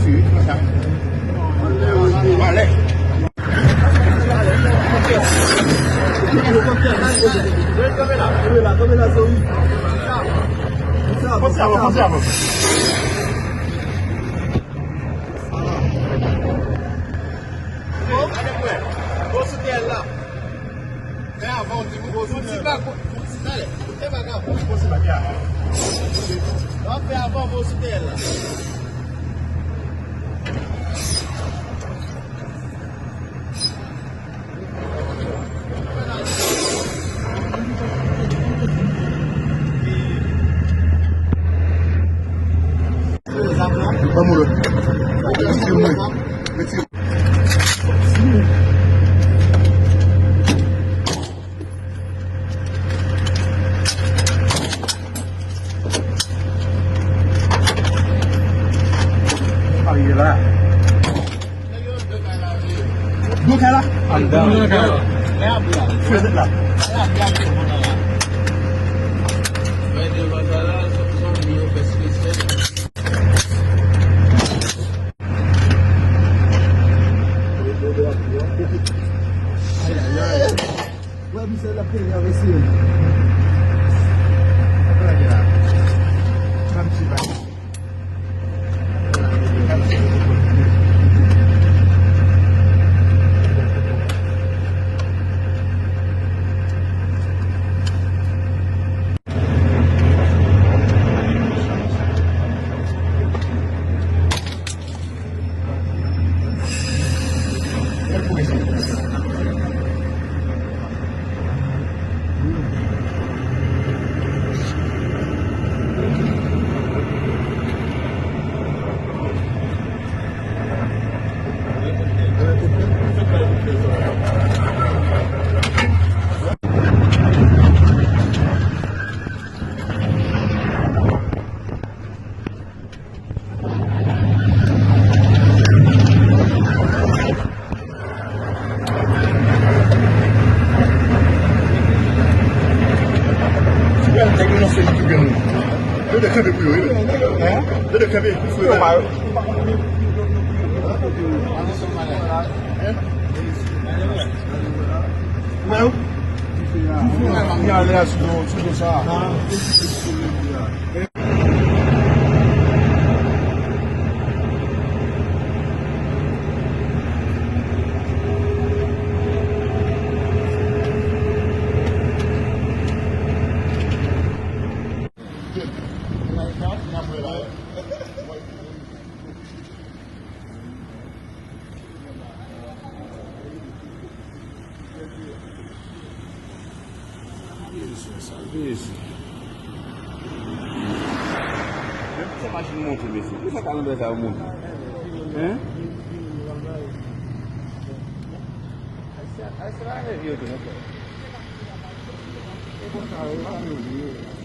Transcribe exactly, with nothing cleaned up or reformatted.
Fè avan w di m. Ou di pa ko-, talè, fè bak avan. Fè avan w sou tèyèl la. Ban m lòt. Retire mwen. Retire. Ariye la. Dlo kay la? Anndan. Fwezet la. Wè misye l ap peye avè sirèn. Nèg yo nan seri ki gen nou. Yo de kanpe pou yo, wi. Hein? Yo de kanpe pou yo. Hein? Wè yo. Ki fè a, ki ale a sou do, sou do sa. Sa vle di. Sa machin monte, mesye. Pou sa kalandrè sa yo monte? Hein? Ayisyen, Ayisyen pa renmen vye oto, non, frè. E konsa, yo pa renmen vye.